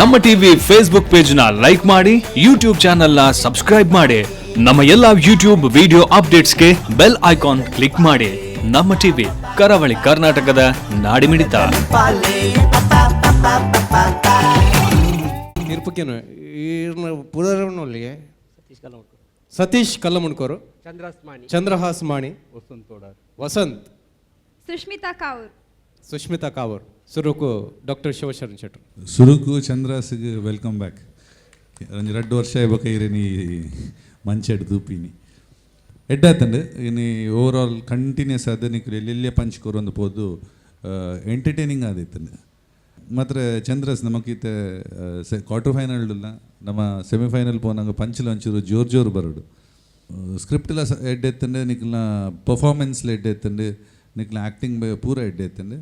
ನಮ್ಮ ಟಿವಿ ಫೇಸ್ಬುಕ್ ಪೇಜ್ ನ ಲೈಕ್ ಮಾಡಿ, ಯೂಟ್ಯೂಬ್ ಚಾನೆಲ್ ನ ಸಬ್ಸ್ಕ್ರೈಬ್ ಮಾಡಿ, ನಮ್ಮ ಎಲ್ಲಾ ಯೂಟ್ಯೂಬ್ ವಿಡಿಯೋ ಅಪ್ಡೇಟ್ಸ್ಗೆ ಬೆಲ್ ಐಕಾನ್ ಕ್ಲಿಕ್ ಮಾಡಿ. ನಮ್ಮ ಟಿವಿ, ಕರಾವಳಿ ಕರ್ನಾಟಕದ ನಾಡಿಮಿಡಿತ. ತೀರ್ಪಕ್ಕೇನು ಈರ್ನ ಪುದರವನಲ್ಲಿ ಸತೀಶ್ ಕಲ್ಲಮುಣ್ಕೋರು, ಚಂದ್ರಸ್ಮಾನಿ, ಚಂದ್ರಹಾಸ್ ಮಾಣಿ, ವಸಂತ್, ಸುಷ್ಮಿತಾ ಕಾವೂರ್, ಸುಷ್ಮಿತಾ ಕಾವೂರ್. ಸುರುಕು ಡಾಕ್ಟರ್ ಶಿವಶರಣ್ ಶೆಟ್ಟರು. ಸುರುಕು ಚಂದ್ರಾಸಿಗೆ welcome back. ಒಂಜಿ ರಡ್ಡು ವರ್ಷ ಬೊಕ ಇರೇನಿ ಮಂಚೆಡ್ ದೂಪಿನಿ ಎಡ್ಡಾತಂಡು. ಇನಿ ಓವರ್ ಆಲ್ ಕಂಟಿನ್ಯೂಸ್ ಆದ್ ನಿಕ್ಲು ಎಲ್ಲೆಲ್ಲೇ ಪಂಚ್ ಕೊರೊಂದು ಪೋದು ಎಂಟರ್ಟೈನಿಂಗ್ ಆದಿತ್ತಂಡು. ಮಾತ್ರ ಚಂದ್ರಸ್ ನಮಕೀತೆ ಕ್ವಾರ್ಟರ್ ಫೈನಲ್ ನಮ್ಮ ಸೆಮಿಫೈನಲ್ ಪೋನಾಗ ಪಂಚ್ಲ ಒಂಚೂರು ಜೋರು ಜೋರು ಬರೋಡು. ಸ್ಕ್ರಿಪ್ಟ್ಲ ಎಡ್ಡೆ ಎತ್ತಂಡು, ನಿಕ್ಲ್ನ ಪರ್ಫಾರ್ಮೆನ್ಸ್ಲ ಎಡ್ಡೆ ಎತ್ತಂಡು, ನಿಕ್ಲ್ನ ಆ್ಯಕ್ಟಿಂಗ್ ಪೂರ ಎಡ್ಡೆ ಎತ್ತಂಡು.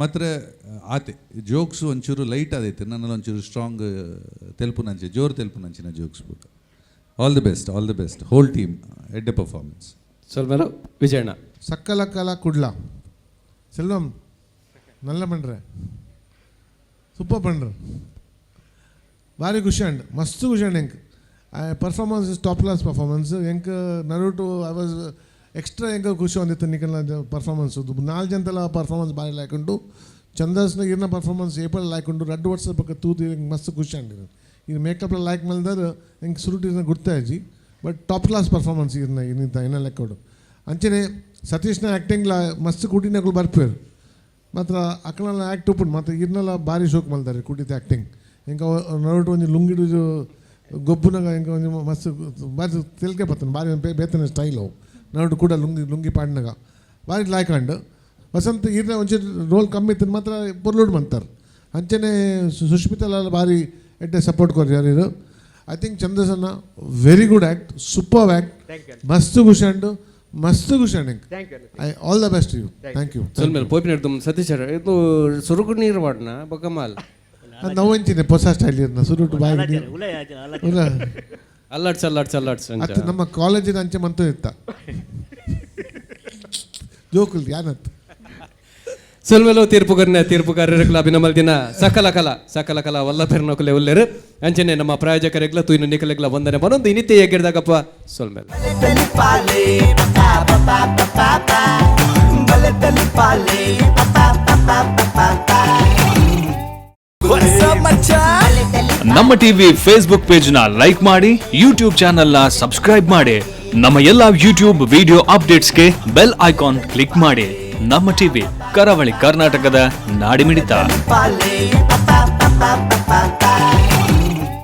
ಮಾತ್ರ ಆತೆ ಜೋಕ್ಸ್ ಒಂಚೂರು ಲೈಟ್ ಆದೈತೆ, ನನ್ನ ಒಂಚೂರು ಸ್ಟ್ರಾಂಗ್ ತೆಲ್ಪುನಂಚೆ ಜೋರು ತೆಲ್ಪುನಂಚಿನ ಜೋಕ್ಸ್ ಪೂರ. All the best, all the best whole team. ಎಡ್ಡೆ ಪರ್ಫಾರ್ಮೆನ್ಸ್. ಸ್ವಲ್ಪ ವಿಜಯಣ್ಣ. ಸಕ್ಕಲ ಕಲ ಕುಡ್ಲ செல்வம் நல்ல பண்ற, ಸೂಪರ್ ಪಂಡ್ರ. ಭಾರಿ ಖುಷಿ ಅಂಡ್ ಮಸ್ತ್ ಖುಷಿ ಅಂಡ್ ಎಂಕ್ performance is top class performance. ಎಂಕ್ ನಡುಟು I was extra ಎಂಕ್ ಖುಷಿ ಒಂದಿತ್ತು ನಿಕಲ್ನ ಪರ್ಫಾರ್ಮೆನ್ಸ್. ನಾಲ್ಕು ಜನತೆಲ್ಲ ಪರ್ಫಾರ್ಮೆನ್ಸ್ ಭಾರಿ ಲಾಯ್ಕ್ ಉಂಟು. ಚಂದಸ್ನ ಇರ್ನ ಪರ್ಫಾರ್ಮೆನ್ಸ್ ಏಪಲ್ ಲಾಯ್ಕ್ ಉಂಟು. ರಡ್ಡು ವರ್ಷ ಪಕ್ಕ ತೂತು ಎಂಕ್ ಮಸ್ತ್ ಖುಷಿ ಅಂಡ್ ಈ ಮೇಕಪ್ಲ ಲಾಯ್ಕ್ ಮಲ್ದಾರ ಎಂಕ್ ಸುರುಟು ಇರ್ನ ಗುರ್ತಾಜಿ. ಬಟ್ ಟಾಪ್ ಕ್ಲಾಸ್ ಪರ್ಫಾರ್ಮೆನ್ಸ್ ಇರ್ನ ಇನ್ನಿಂತ ಏನ ಲೆಕ್ಕಡು. ಅಂಚನೆ ಸತೀಶ್ನ ಆ್ಯಕ್ಟಿಂಗ್ಲ ಮಸ್ತ್ ಕುಟಿನಗಳು ಬರ್ಪೇರು. ಮಾತ್ರ ಅಕ್ಕನೆಲ್ಲ ಆ್ಯಕ್ಟ್ ಉಪ್ಪುಂಡು, ಮಾತ್ರ ಇರ್ನೆಲ್ಲ ಭಾರಿ ಶೋಕ್ ಮಲ್ತಾರೆ ಕುಟಿತ ಆ್ಯಕ್ಟಿಂಗ್. ಎಂಕ ನಡುಟು ಒಂಜಿ ಲುಂಗಿಡು ಗೊಬ್ಬುನಾಗ ಎಂಕ ಒಂಜಿ ಮಸ್ತ್ ಭಾರಿ ತೆಲಿಕೆ ಬರ್ತದೆ. ಭಾರಿ ಬೇತನೆ ಸ್ಟೈಲ್ ಅವು. ನಡುಟು ಕೂಡ ಲುಂಗಿ ಲುಂಗಿ ಪಾಡ್ನಾಗ ಭಾರಿ ಲಾಯ್ಕ್ ಅಂಡ್. ವಸಂತ ಇರ್ನ ಒಂಚೂರು ರೋಲ್ ಕಮ್ಮಿ ಇತ್ತು, ಮಾತ್ರ ಪೊರ್ಲುಡ್ ಮಂತಾರೆ. ಅಂಚನೆ ಸುಷ್ಮಿತಲ ಭಾರಿ ಎಡ್ಡೆ ಸಪೋರ್ಟ್ ಕೊರ್ಯಾರು ಇರು. I think ಚಂದ್ರಸನ್ನ very good act, super act. ಮಸ್ತ್ ಖುಷಿ ಅಂಡು, ಮಸ್ತ್ ಖುಷಿ ಅಂಡ್. Thank you. I all the best you, thank you. ಸ್ವಲ್ಪ ಮೇಲೆ ಪೋಪಿನ ಸತೀಶ್ ಇದು ಸುರುಕು ನೀರು ವಾಡ್ನ ಬೊಕಮಾಲ್. ನವಂಚಿನೆ ಹೊಸ ಸ್ಟೈಲ್ ಇರ್ನ ಸುರುಟು ಬಾಯಿ ಇಲ್ಲ. ಅಲ್ಲಾಡ್ಸ್ ಅಲ್ಲಾಡ್ಸ್ ಅಲ್ಲಾಡ್ಸ್ ಅಂಚ. ಅತ್ತ ನಮ್ಮ ಕಾಲೇಜಿನ ಅಂಚೆ ಮಂತು ಇತ್ತ ಜೋಕುಲ್ ಯಾನತ್. ಸೊಲ್ಮೆಲೋ ತೀರ್ಪುಗರ್ನ ತೀರ್ಪುಗಾರರುಗಳ ಅಭಿನಮಲ್ ದಿನ ಸಕಲ ಕಲಾ ಸಕಲ ಕಲಾ ವಲ್ಲಭೆರ್ನಕುಲೆ ಉಲ್ಲೆರು. ಅಂಚನೆ ನಮ್ಮ ಪ್ರಾಯೋಜಕರೆಗ್ಲ ತೂಯಿನ ನಿಕಲೆಗ್ಲ ವಂದನೆ ಬರೊಂದು ಇನಿತೆ ಎಗಿರ್ದಾಗಪ್ಪ ಸೊಲ್ಮೆಲ್. ನಮ್ಮ ಟಿವಿ ಫೇಸ್ಬುಕ್ ಪೇಜ್ ನ ಲೈಕ್ ಮಾಡಿ, ಯೂಟ್ಯೂಬ್ ಚಾನೆಲ್ ನ ಸಬ್ಸ್ಕ್ರೈಬ್ ಮಾಡಿ, ನಮ್ಮ ಎಲ್ಲಾ ಯೂಟ್ಯೂಬ್ ವಿಡಿಯೋ ಅಪ್ಡೇಟ್ಸ್ಗೆ ಬೆಲ್ ಐಕಾನ್ ಕ್ಲಿಕ್ ಮಾಡಿ. ನಮ್ಮ ಟಿವಿ, ಕರಾವಳಿ ಕರ್ನಾಟಕದ ನಾಡಿಮಿಡಿತ. Pa pa pa pa.